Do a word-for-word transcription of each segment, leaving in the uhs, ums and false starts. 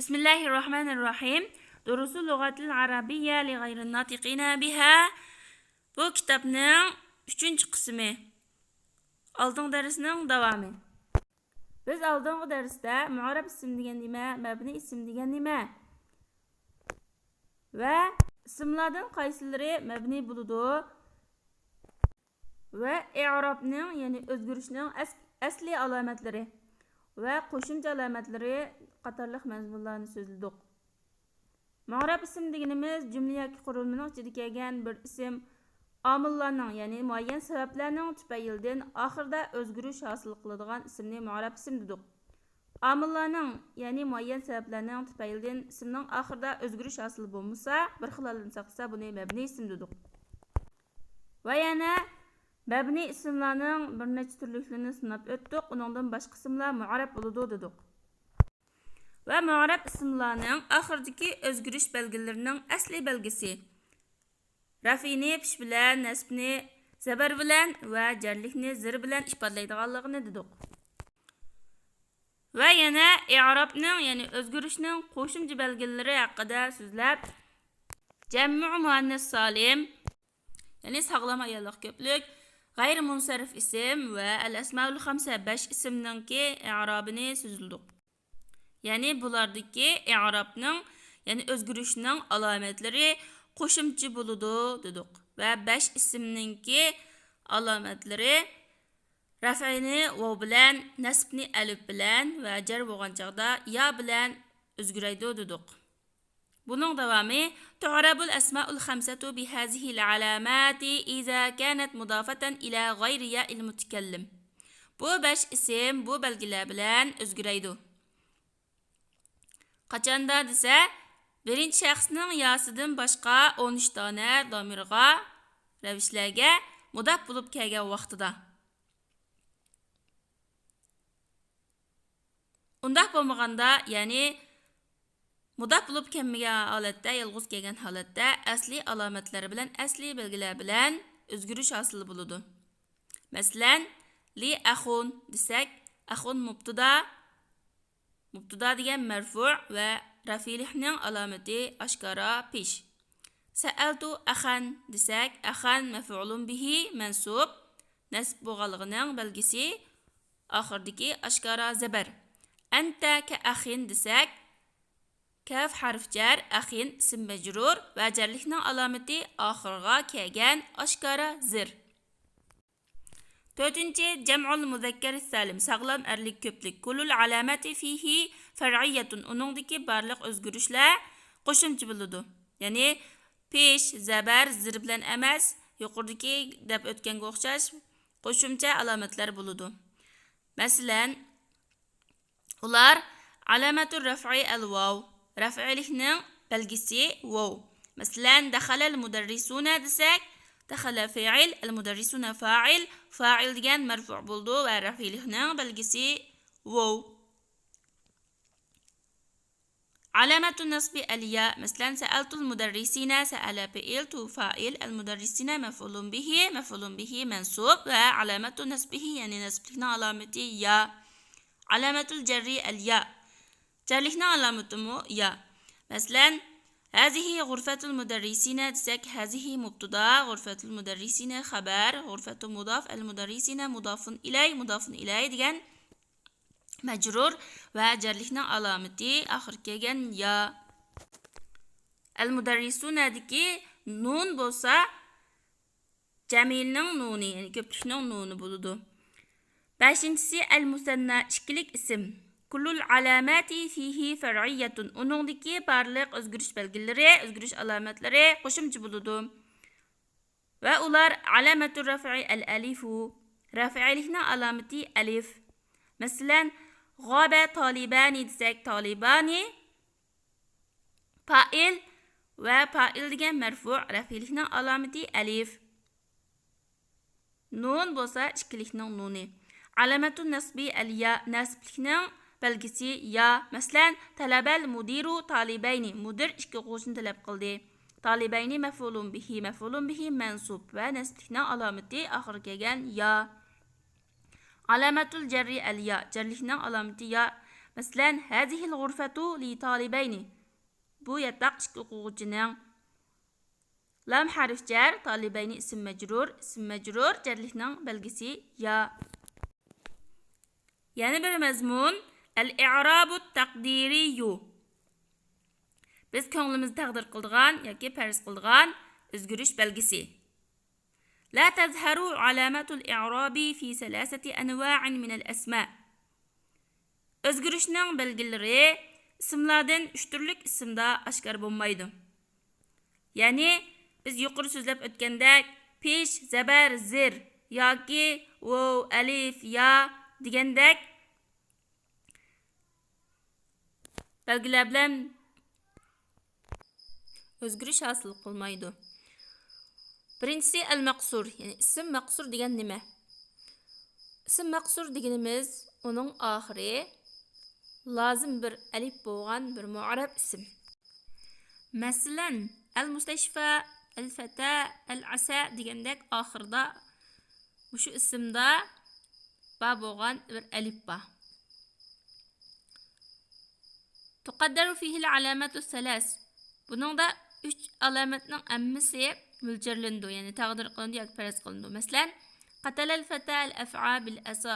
بىسمىللاھىررەھمانىررەھىم. دۇرۇسۇ لۇغەتىل ئەرەبىييە لىغەيرىن ناتىقىنە بىھا. بۇ كىتابنىڭ ئۈچىنچى قىسمى. ئالدىنقى دەرسنىڭ داۋامى. بىز ئالدىنقى دەرستە مۇئرەب ئىسىم دېگەن نېمە، مەبنىي ئىسىم دېگەن نېمە ۋە ئىسىملاردىن قايسىلىرى مەبنىي بولىدۇ ۋە ئېئرابنىڭ، يەنى ئۆزگىرىشنىڭ ئەس-، ئەسلىي ئالامەتلىرى ۋە قوشۇمچە ئالامەتلىرى قاتارلىق مەزمۇنلارنى سۆزلىدۇق. مۇئرەب ئىسىم دېگىنىمىز جۈملە ياكى قۇرۇلمىنىڭ ئىچىدە كەلگەن بىر ئىسىم ئامىللارنىڭ، يەنى مۇئەييەن سەۋەبلەرنىڭ تۈپەيلىدىن ئاخىرىدا ئۆزگىرىش ھاسىل قىلىدىغان ئىسىمنى مۇئرەب ئىسىم دېدۇق. ئامىللارنىڭ، يەنى مۇئەييەن سەۋەبلەرنىڭ تۈپەيلىدىن ئىسىمنىڭ ئاخىرىدا ئۆزگىرىش ھاسىل بولمىسا، بىر خىل ھالدىن ساقلىسا، بۇنى مەبنىي ئىسىم دېدۇق. ۋە يەنە مەبنىي ئىسىملارنىڭ بىر نەچچە تۈرلۈكلىرىنى ساناپ ئۆتتۇق، ئۇنىڭدىن باشقا ئىسىملار مۇئرەب بولىدۇ دېدۇق. ۋە مۇئرەب ئىسىملارنىڭ ئاخىرىدىكى ئۆزگىرىش بەلگىلىرىنىڭ ئەسلىي بەلگىسى رەفئىنى پېش بىلەن، نەسبنى زەبەر بىلەن ۋە جەرلىكنى زىر بىلەن ئىپادىلەيدىغانلىقىنى دېدۇق. ۋە يەنە ئېئرابنىڭ، يەنى ئۆزگىرىشنىڭ قوشۇمچە بەلگىلىرى ھەققىدە سۆزلەپ، جەمئۇ مۇئەننەس سالىم، يەنى ساغلام ئاياللىق كۆپلۈك، غەيرىي مۇنسەرىف ئىسىم ۋە ئەل ئەسمائۇل خەمسە، بەش ئىسىمنىڭكى ئېئرابىنى سۆزلىدۇق. يەنى بۇلاردىكى ئېئرابنىڭ، يەنى ئۆزگىرىشنىڭ ئالامەتلىرى قوشۇمچە بولىدۇ دېدۇق. ۋە بەش ئىسىمنىڭكى ئالامەتلىرى رەفئىنى ۋاۋ بىلەن، نەسبنى ئەلىف بىلەن ۋە جەر بولغان چاغدا يا بىلەن ئۆزگىرەيدۇ دېدۇق. بۇنىڭ داۋامى، تعرب الأسماء الخمسة بهذه العلامات إذا كانت مضافة إلى غير ياء المتكلم. بۇ بەش ئىسىم بۇ بەلگىلەر بىلەن ئۆزگىرەيدۇ. قاچاندا دېسە، بىرىنچى شەخسنىڭ ياسىدىن باشقا ئون ئۈچ دانە زامىرغا، رەۋىشلەرگە مۇداپ بولۇپ كەلگەن ۋاقتىدا. ئۇنداق بولمىغاندا، يەنى مۇداپ بولۇپ كەلمىگەن ھالەتتە، يالغۇز كەلگەن ھالەتتە ئەسلىي ئالامەتلەر بىلەن، ئەسلىي بەلگىلەر بىلەن ئۆزگىرىش ھاسىل بولىدۇ. مەسىلەن، لى ئەخۇن دېسەك، ئەخۇن مۇبتىدا، مۇبتىدا دېگەن مەرفۇ ۋە رەفئىلىكنىڭ ئالامىتى ئاشكارا پېش. سەئەلتۇ ئەخەن دېسەك، ئەخەن مەفئۇلۇن بىھى مەنسۇب، نەسب بولغانلىقىنىڭ بەلگىسى ئاخىرىدىكى ئاشكارا زەبەر. ئەنتە كەئەخىن دېسەك، كەف ھەرف جەر، ئەخىن ئىسىم مەجرۇر ۋە جەرلىكنىڭ ئالامىتى ئاخىرىغا كەلگەن ئاشكارا زىر. تۆتىنچى، جەمئۇل مۇزەككەر سالىم، ساغلام ئەرلىك كۆپلۈك. كۇللۇل ئالاماتى فىھى فەرئىيەتۇن، ئۇنىڭدىكى بارلىق ئۆزگىرىشلەر قوشۇمچە بولىدۇ. يەنى پېش، زەبەر، زىر بىلەن ئەمەس، يۇقىرىدىكى دەپ ئۆتكەنگە ئوخشاش قوشۇمچە ئالامەتلەر بولىدۇ. مەسىلەن، ئۇلار، ئالامەتۇر رەفئى ئەل ۋاۋ، رەفئىلىكنىڭ بەلگىسى ۋاۋ. مەسىلەن، دەخەلەل مۇدەررىسۇنە دېسەك، دەخەلە فېئىل، ئەل مۇدەررىسۇنە فائىل، فائىل دېگەن مەرفۇ بولىدۇ ۋە رەفئىلىكنىڭ بەلگىسى ۋاۋ. ئالامەتۇ نەسبى ئەل يا، مەسىلەن، سەئەلتۇل مۇدەررىسىنە، سەئەلە پېئىل، تۇ فائىل، ئەل مۇدەررىسىنە مەفئۇلۇن بىھى، مەفئۇلۇن بىھى مەنسۇب ۋە ئالامەتۇ نەسبىھى، يەنى نەسبلىكنىڭ ئالامىتى يا. ئالامەتۇل جەررى ئەل يا، جەرلىكنىڭ ئالامىتىمۇ يا. مەسىلەن، ھازىھى غۇرفەتۇل مۇدەررىسىنە دېسەك، ھازىھى مۇبتىدا، غۇرفەتۇل مۇدەررىسىنە خەبەر، غۇرفەتۇ مۇداف، ئەل مۇدەررىسىنە مۇدافۇن ئىلەي، مۇدافۇن ئىلەي دېگەن مەجرۇر ۋە جەرلىكنىڭ ئالامىتى ئاخىرى كەلگەن يا. ئەل مۇدەررىسۇنەدىكى نۇن بولسا جەمئىينىڭ نۇنى، يەنى كۆپلۈكنىڭ نۇنى بولىدۇ. بەشىنچىسى، ئەل مۇسەننا، ئىككىلىك ئىسىم. كۇللۇل ئالاماتى فىھى فەرئىيەتۇن، ئۇنىڭدىكى بارلىق ئۆزگىرىش بەلگىلىرى، ئۆزگىرىش ئالامەتلىرى قوشۇمچە بولىدۇ. ۋە ئۇلار، ئالامەتۇر رەفئى ئەل ئەلىفۇ، رەفئىلىكنىڭ ئالامىتى ئەلىف. مەسىلەن، غابە تالىبانى دېسەك، تالىبانى پائىل ۋە پائىل دېگەن مەرفۇ، رەفئىلىكنىڭ ئالامىتى ئەلىف. نۇن بولسا ئىككىلىكنىڭ نۇنى. ئالامەتۇ نەسبى ئەل يا، نەسبلىكنىڭ بەلگىسى يا. مەسىلەن، تەلەبەل مۇدىرۇ تالىبەينى، مۇدىر ئىككى ئوقۇغۇچىنى تەلەپ قىلدى. تالىبەينى مەفئۇلۇن بىھى، مەفئۇلۇن بىھى مەنسۇب ۋە نەسبلىكنىڭ ئالامىتى ئاخىرى كەلگەن يا. ئالامەتۇل جەررى ئەل يا، جەرلىكنىڭ ئالامىتى يا. مەسىلەن، هذه الغرفة لطالبين. بۇ ياتاق ئىككى ئوقۇغۇچىنىڭ. لام ھەرف جەر، طالبين ئىسىم مەجرۇر، ئىسىم مەجرۇر جەرلىكنىڭ بەلگىسى يا. يەنە بىر مەزمۇن، الإعراب التقديري. بىز كۆڭلىمىزدە تەقدىر قىلىدىغان ياكى پەرەز قىلىدىغان ئۆزگىرىش بەلگىسى. لا تظهر علامة الإعراب في ثلاثة أنواع من الأسماء. ئۆزگىرىشنىڭ بەلگىلىرى ئىسىملاردىن ئۈچ تۈرلۈك ئىسىمدا ئاشكارا بولمايدۇ. يەنى بىز يۇقىرى سۆزلەپ ئۆتكەندەك، پېش، زەبەر، زىر ياكى ۋوۋ، ئەلىف، يا دېگەندەك بەلگىلەر بىلەن ئۆزگىرىش ھاسىل قىلمايدۇ. بىرىنچىسى، ئەل مەقسۇر، يەنى ئىسىم مەقسۇر دېگەن نېمە؟ ئىسىم مەقسۇر دېگىنىمىز ئۇنىڭ ئاخىرى لازىم بىر ئەلىپ بولغان بىر مۇئەررەپ ئىسىم. مەسىلەن، ئەل مۇستەشفا، ئەل فەتا، ئەل ئەسا دېگەندەك ئاخىرىدا مۇشۇ ئىسىمدا بار بولغان بىر ئەلىپ بار. تقدر فيه العلامة الثلاث. بۇنىڭدا ئۈچ ئالامەتنىڭ ھەممىسى مۆلچەرلىنىدۇ، يەنى تەقدىر قىلىنىدۇ ياكى پەرەز قىلىنىدۇ. مەسىلەن، قتل الفتى الأفعى بالعصا،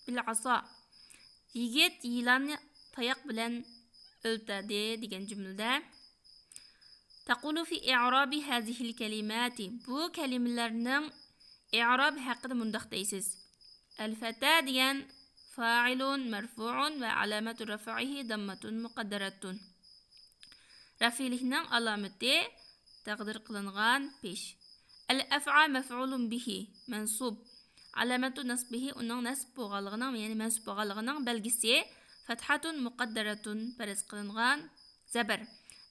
بالعصا. يىگىت يىلاننى تاياق بىلەن ئۆلتۈردى دېگەن جۈملىدە، تقول في إعراب هذه الكلمات، بۇ كەلىمىلەرنىڭ ئىئرابى ھەققىدە مۇنداق دەيسىز. الفتى دېگەن فاعل مرفوع وعلامة رفعه ضمة مقدرة. رەفئىيلىكنىڭ ئالامىتى تەقدىر قىلىنغان پېش. الأفعى مفعول به منصوب، علامة نصبه، ئۇنىڭ نەسب بولغانلىقىنىڭ، يەنى مەنسۇپ بولغانلىقىنىڭ بەلگىسى فتحة مقدرة، پەرەز قىلىنغان زەبەر.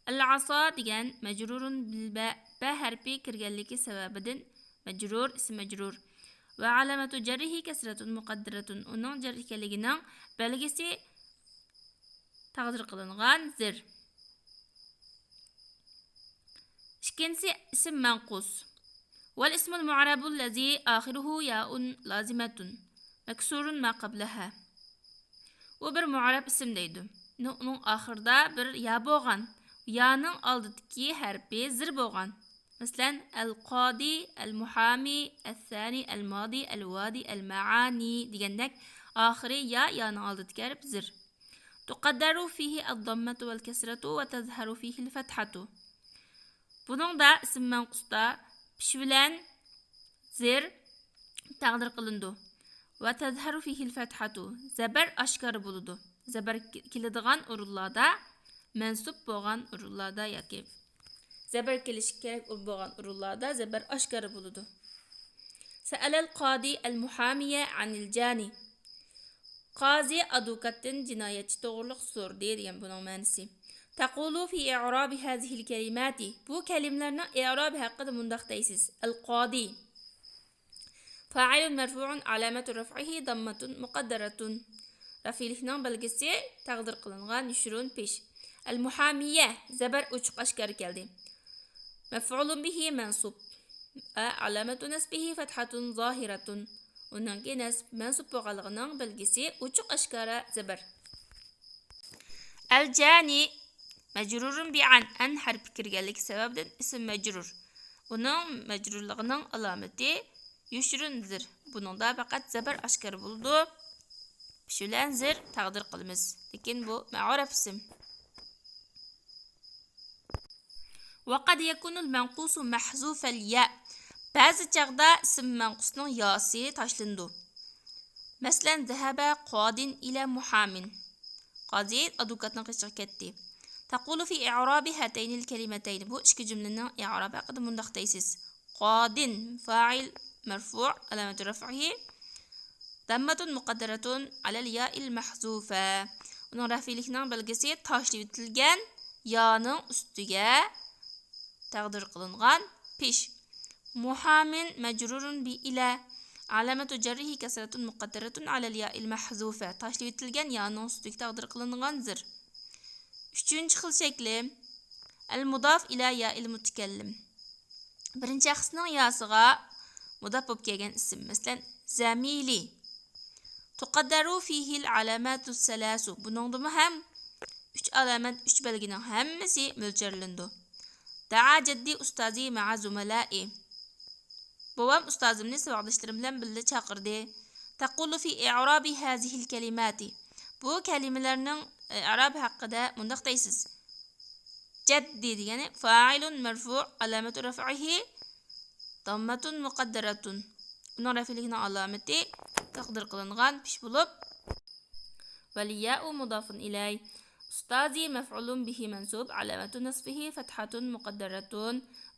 العصا دېگەن مەجرۇرۇن بىل بە، بە ھەرپى كىرگەنلىكى سەۋەبىدىن مەجرۇر، ئىسىم مەجرۇر. وعلامة جره كسرة مقدرة، ئۇنىڭ جەر ئىكەنلىكىنىڭ بەلگىسى تەقدىر قىلىنغان زىر. ئىككىنچىسى ئىسىم مەنقۇس. والاسم المعرب الذي آخره ياء لازمة مكسور ما قبلها. ئۇ بىر مۇئەررەپ ئىسىم دەيدۇ. ئۇنىڭ ئاخىرىدا بىر يا بولغان. يانىڭ ئالدىدىكى ھەرپى زىر بولغان. مەسىلەن، القاضي، المحامي، الثاني، الماضي، الوادي، المعاني دېگەندەك ئاخىرى يا، يانىڭ ئالدىدىكى ھەرپ زىر. تقدر فيه الضمة والكسرة وتظهر فيه الفتحة. بۇنىڭدا ئىسىم مەنقۇستا پېش بىلەن زىر تەقدىر قىلىنىدۇ. وتظهر فيه الفتحة، زەبەر ئاشكارا بولىدۇ. زەبەر كېلىدىغان ئورۇنلاردا، مەنسۇپ بولغان ئورۇنلاردا ياكى زەبەر كېلىشى كېرەك بولغان ئورۇنلاردا زەبەر ئاشكارا بولىدۇ. سأل القاضي المحامي عن الجاني. قازى ئادۋوكاتتىن جىنايەتچى توغرۇلۇق سورىدى دېگەن بۇنىڭ مەنىسى. تقول في إعراب هذه الكلمات، بۇ كەلىمىلەرنىڭ ئىئرابى ھەققىدە مۇنداق دەيسىز. القاضي فاعل مرفوع علامة رفعه ضمة مقدرة. رەفئىيلىكنىڭ بەلگىسى تەقدىر قىلىنغان يوشۇرۇن پېش. المحامية، زەبەر ئوچۇق ئاشكارا كەلدى. مفعول به منصوب. علامة نصبه فتحة ظاهرة. ئۇنىڭكى نەسب مەنسۇب بولغانلىقىنىڭ بەلگىسى ئوچۇق ئاشكارا زەبەر. الجاني مجرور بعن، ئەن ھەرپى كىرگەنلىكى سەۋەبىدىن ئىسىم مەجرۇر. ئۇنىڭ مەجرۇرلۇقىنىڭ ئالامىتى يوشۇرۇن زىر. بۇنىڭدا پەقەت زەبەر ئاشكارا بولىدۇ. پېش بىلەن زىر تەقدىر قىلىمىز. لېكىن بۇ مەئرەپ ئىسىم. وقد يكون المنقوص محذوف الياء. بەزى چاغدا ئىسىم مەنقۇسنىڭ ياسى تاشلىنىدۇ. مەسىلەن، ذهب قاض إلى محام. قازى ئادۋوكاتنىڭ قېشىغا كەتتى. تقول في إعراب هاتين الكلمتين. بۇ ئىككى جۈملىنىڭ ئىئرابى ھەققىدە مۇنداق دەيسىز. قاض فاعل مرفوع علامة رفعه ضمة مقدرة على الياء المحذوفة. ئۇنىڭ رەفئىيلىكىنىڭ بەلگىسى تاشلىۋېتىلگەن يانىڭ ئۈستىگە تەقدىر قىلىنغان پېش. محام مجرور بإلى علامة جره كسرة مقدرة على الياء المحذوفة. تاشلىۋېتىلگەن يانىڭ ئۈستىگە تەقدىر قىلىنغان زىر. ئۈچىنچى خىل شەكلى المضاف إلى ياء المتكلم. بىرىنچى شەخسنىڭ ياسىغا مۇداپ بولۇپ كەلگەن ئىسىم. مەسىلەن، زميلي. تقدر فيه العلامات الثلاث. بۇنىڭدىمۇ ھەم ئۈچ ئالامەت، ئۈچ بەلگىنىڭ ھەممىسى مۆلچەرلىنىدۇ. دعا جدي أستاذي مع زملائي. بوۋام ئۇستازىمنى ساۋاقداشلىرىم بىلەن بىللە چاقىردى. تقول في إعراب هذه الكلمات. بۇ كەلىمىلەرنىڭ ئىئرابى ھەققىدە مۇنداق دەيسىز. جدي دېگەنى فاعل مرفوع علامة رفعه ضمة مقدرة. ئۇنىڭ رەفئىيلىكىنىڭ ئالامىتى تەقدىر قىلىنغان پىش بولۇپ، والياء مضاف إليه. أستاذي مفعول به منصوب علامة نصبه فتحة مقدرة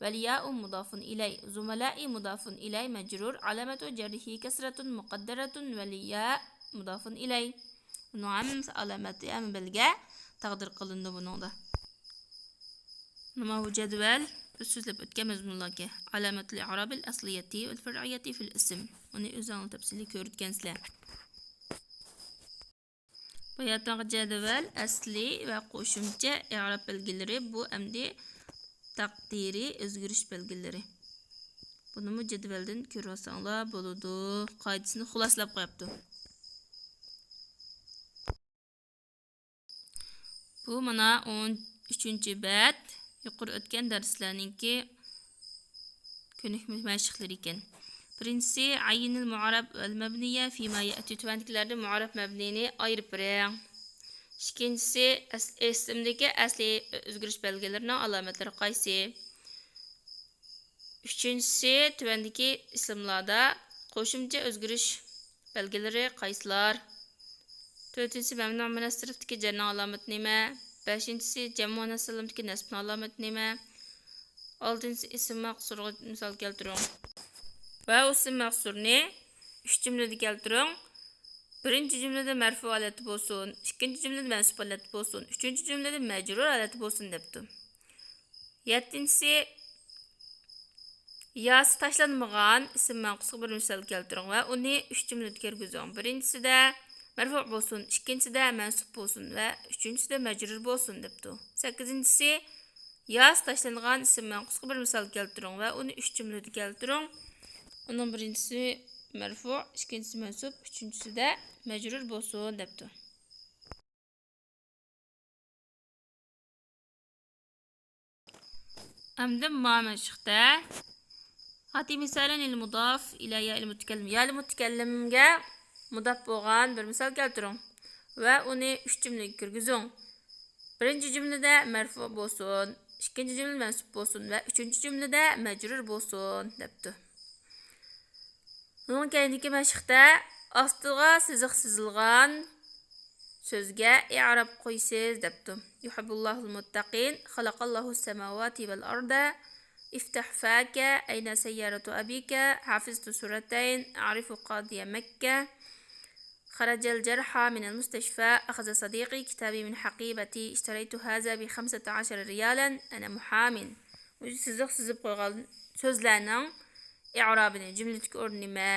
والياء مضاف إليه. زملائي مضاف إليه مجرور علامة جره كسرة مقدرة والياء مضاف إليه. بۇنىڭ ھەممىسى ئالامەت، ھەممە بەلگە تەقدىر قىلىنىدۇ بۇنىڭدا. مانا بۇ جەدۋەل بىز سۆزلەپ ئۆتكەن مەزمۇنلاركەن. علامة الإعراب الأصلية والفرعية في الاسم. ئۇنى ئۆزۈڭلار تەپسىلىي كۆرۈتكەنسىلەر. باياتىنقى جەدۋەل ئەسلىي ۋە قوشۇمچە ئىئراب بەلگىلىرى، بۇ ئەمدى تەقدىرىي ئۆزگىرىش بەلگىلىرى. بۇنىمۇ جەدۋەلدىن كۆرۈۋالساڭلار بولىدۇ. قائىدىسىنى خۇلاسىلاپ قويۇپتۇ. بۇ مانا ئون ئۈچىنچى بەت، يۇقىرى ئۆتكەن دەرسلەرنىڭكى كۆنۈكمە مەشىقلىرى ئىكەن. بىرىنچىسى، عين المعرب والمبني فيما يأتي. تۆۋەندىكىلەردىن مۇئەررەب مەبنىنى ئايرىپ بېرىڭ. ئىككىنچىسى، ئەس-، ئىسىمدىكى ئەسلىي ئۆزگىرىش بەلگىلىرىنىڭ ئالامەتلىرى قايسى؟ ئۈچىنچىسى، تۆۋەندىكى ئىسىملاردا قوشۇمچە ئۆزگىرىش بەلگىلىرى قايسىلار؟ تۆتىنچىسى، مەمنۇ مىنەس سەرفتىكى جەرنىڭ ئالامىتى نېمە؟ بەشىنچىسى، جەم مۇئەننەس سالىمدىكى نەسبنىڭ ئالامىتى نېمە؟ ئالتىنچىسى، ئىسىم مەقسۇرغا مىسال كەلتۈرۈڭ. ۋە ئۇ ئىسىم مەقسۇرنى ئۈچ جۈملىدە كەلتۈرۈڭ. بىرىنچى جۈملىدە مەرفۇ ھالەتتە بولسۇن، ئىككىنچى جۈملىدە مەنسۇب ھالەتتە بولسۇن، ئۈچىنچى جۈملىدە مەجرۇر ھالەتتە بولسۇن دەپتۇ. يەتتىنچىسى، ياسى تاشلانمىغان ئىسىم مەنقۇسقا بىر مىسال كەلتۈرۈڭ ۋە ئۇنى ئۈچ جۈملىدە كىرگۈزۈڭ. بىرىنچىسىدە مەرفۇ بولسۇن، ئىككىنچىسىدە مەنسۇب بولسۇن ۋە ئۈچىنچىسىدە مەجرۇر بولسۇن دەپتۇ. سەككىزىنچىسى، ياسى تاشلانغان ئىسىم مەنقۇسقا بىر مىسال كەلتۈرۈڭ ۋە ئۇنى ئۈچ جۈملىدە كەلتۈرۈڭ. ئۇنىڭ بىرىنچىسى مەرفۇ، ئىككىنچىسى مەنسۇب، ئۈچىنچىسىدە مەجرۇر بولسۇن دەپتۇ. ئەمدى ما مەشىقتە ئاتى مىسالەن لىل مۇداف ئىلە يائىل مۇتەكەللىم. يائىل مۇتەكەللىمگە مۇداف بولغان بىر مىسال كەلتۈرۈڭ ۋە ئۇنى ئۈچ جۈملىگە كىرگۈزۈڭ. بىرىنچى جۈملىدە مەرفۇ بولسۇن، ئىككىنچى جۈملىدە مەنسۇب بولسۇن ۋە ئۈچىنچى جۈملىدە مەجرۇر بولسۇن دەپتۇ. ئۇنىڭ كەينىدىكى مەشىقتە ئاستىغا سىزىق سىزىلغان سۆزگە ئىئراب قويىسىز دەپتۇ. يۇھىببۇللاھۇل مۇتتەقىن، خەلەقەللاھۇس سەماۋاتى ۋەل ئەرزە، ئىفتەھ فاكە، ئەينە سەييارەتۇ ئەبىكە، ھەفىزتۇ سۇرەتەين، ئەرىفۇ قادىيە مەككە، خەرەجەل جەرھا مىنەل مۇستەشفا، ئەخەزە سەدىقى كىتابى مىن ھەقىبەتى، ئىشتەرەيتۇ ھازا بى خەمسەتە ئەشەرە رىيالەن، ئەنە مۇھامىن. مۇشۇ سىزىق سىزىپ قويغان سۆزلەرنىڭ ئىئرابىنى، جۈملىدىكى ئورنى نېمە؟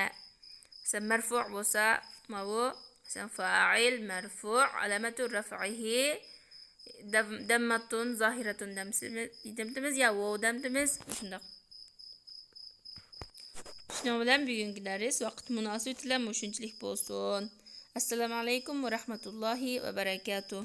مەسىلەن، مەرفۇ بولسا، ماۋۇ، مەسىلەن، فائىل، مەرفۇ، ئالامەتۇ رەفئىھى، دەم-، دەممەتۇن، زاھىرەتۇن دەمسىمىز، دەمتىمىز يا ۋاۋ دەمتىمىز، مۇشۇنداق. شۇنىڭ بىلەن بۈگۈنكى دەرس ۋاقىت مۇناسىۋىتى بىلەن مۇشۇنچىلىك بولسۇن. ئەسسالامۇ ئەلەيكۇم ۋە رەھمەتۇللاھى ۋە بەرەكاتۇھ.